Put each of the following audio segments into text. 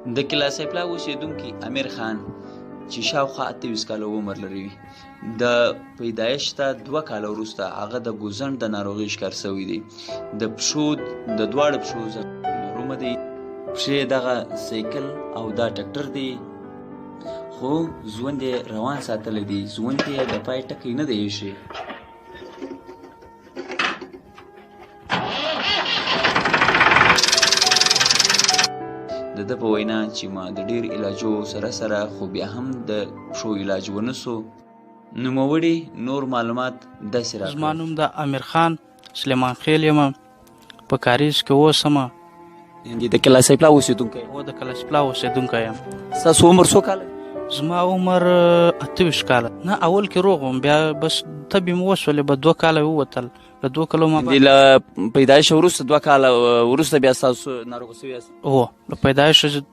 د قلعه سیف الله اوسېدونکي امیر خان چې شاوخوا 28 کاله عمر لري، د پیدایښت ته 2 کاله وروسته هغه د ګوزڼ د ناروغۍ ښکار شوی دی. د پښو د دواړو پښو زخمونه دی، پښې دغه سایکل او دا ټکټر دی، خو ژوند یې روان ساتلی دی، ژوند یې د پای ټکی نه دی ایښی. د ده په وینا چې ما د ډېر علاجو سره سره خو بیا هم د پښو علاج ونه سو. نوموړي نور معلومات داسې راکړل. زما نوم د امیر خان سلیمان خیل یم، په کاریز کې اوسم. د قلعه سیف الله اوسېدونکی؟ هو، د قلعه سیف الله اوسېدونکی یم. ستاسو عمر څو کاله؟ زما عمر 28 کاله. نه، اول کې روغ وم، بیا بس تبې مې وسولې، به 2 کاله ووتل. له 2 کلو ما له پیدایښت وروسته 2 کاله وروسته بیا ستاسو ناروغ شوي یاست؟ هو، له پیدایښت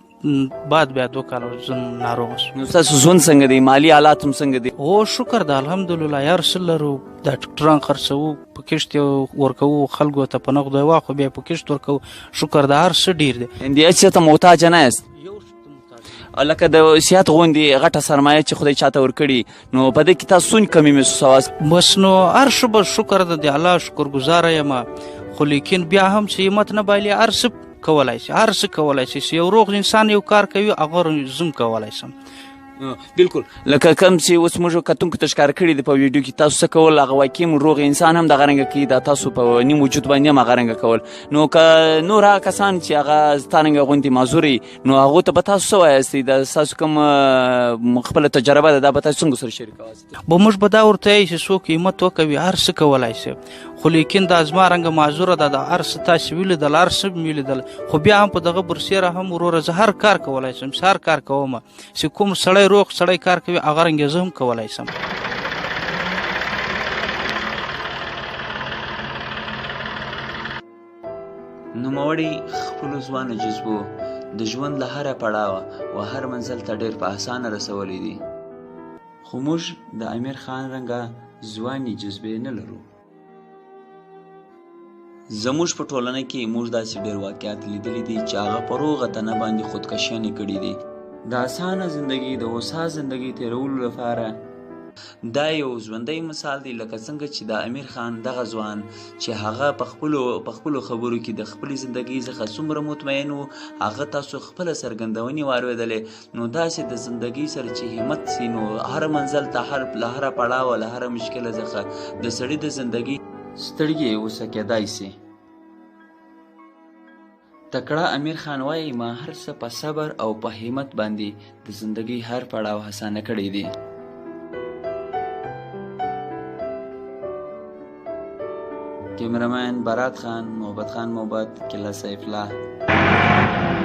بعد بیا 2 کاله زه ناروغ شوم. نو ستاسو ژوند څنګه دی؟ مالي حالات هم څنګه دی؟ هو شکر ده، الحمدلله، هر څه لرو. دا ټکټران خرڅوو، په کښت یې ورکوو خلکو ته، په نغدو یې واخلو، بیا په کښت ورکوو. شکر ده، هر څه ډېر دی. یعنې هېڅ څه ته محتاج نه یاست؟ لکه د صحت غوندې غټه سرمایه چې خدای چاته ورکړي، نو په دې کې تاسو څومره کمي محسوسواست؟ بس نو هر څه بس شکر ده، د الله شکرګزاره یم. خو لیکن بیا هم چې همت نه بایلي، هر څه کولای شي، هر څه کولای شي. چې یو روغ انسان یو کار کوي، هغه زه هم کولای شم. بالکل، لکه کوم چې اوس موږ کتونکو ته ښکاره کړي دي په ویډیو کې تاسو څه کول، هغه واقعي موږ روغ انسان هم دغه رنګه کوي، دا تاسو په نیم وجود باندې هم هغه رنګه کول. نو که نور هغه کسان چې هغه ستا رنګه غوندې معذور وي، نو هغو ته به تاسو څه وایاست؟ دا ستاسو کوم خپله تجربه ده، دا به تاسو څنګه سره شریکواست؟ به موږ به دا ورته وایو چې څوک همت وکوي هر څه کولای شي، خو لیکن دا زما رنګه معذوره ده، دا هر څه تاسې ولیدل، هر څه مې ولیدل، خو بیا هم په دغه برسېره هم وروره زه هر کار کولای شم، زه هر کار کوم. چې کوم سړی روغ سړی کار کوي، هغه رنګ زه هم کولای شم. نوموړي خپلو ځوانو جذبو د ژوند له هره پړاوه و هر منزل ته ډېر په اسانه رسولی دي، خو موږ د امیر خان رنګه ځوانې جذبې نه لرو. زموږ په ټولنه کې موږ داسې ډېر واقعات لیدلي دي چې هغه په روغه تنه باندې خودکشیانې کړي دي. د اسانه زندګۍ، د هوسا زندګۍ تېرولو لپاره دا یو ژوندی مثال دی. لکه څنګه چې د امیر خان دغه ځوان چې هغه په خپلو خبرو کې د خپلې زندګۍ څخه څومره مطمئن و، هغه تاسو خپله څرګندونې واورېدلې. نو داسې د زندګۍ سره چې همت سي، نو هر منزل ته، له هره پړاوه، له هره مشکله څخه د سړي د زندګۍ سترګې اوسه کېدای سي. تکړه امیر خان وایي، ما هر څه په صبر او په همت باندې د زندګۍ هر پړاو اسانه کړی دی. کیمرمین برات خان، محبت خان محبت، قلعه سیف الله.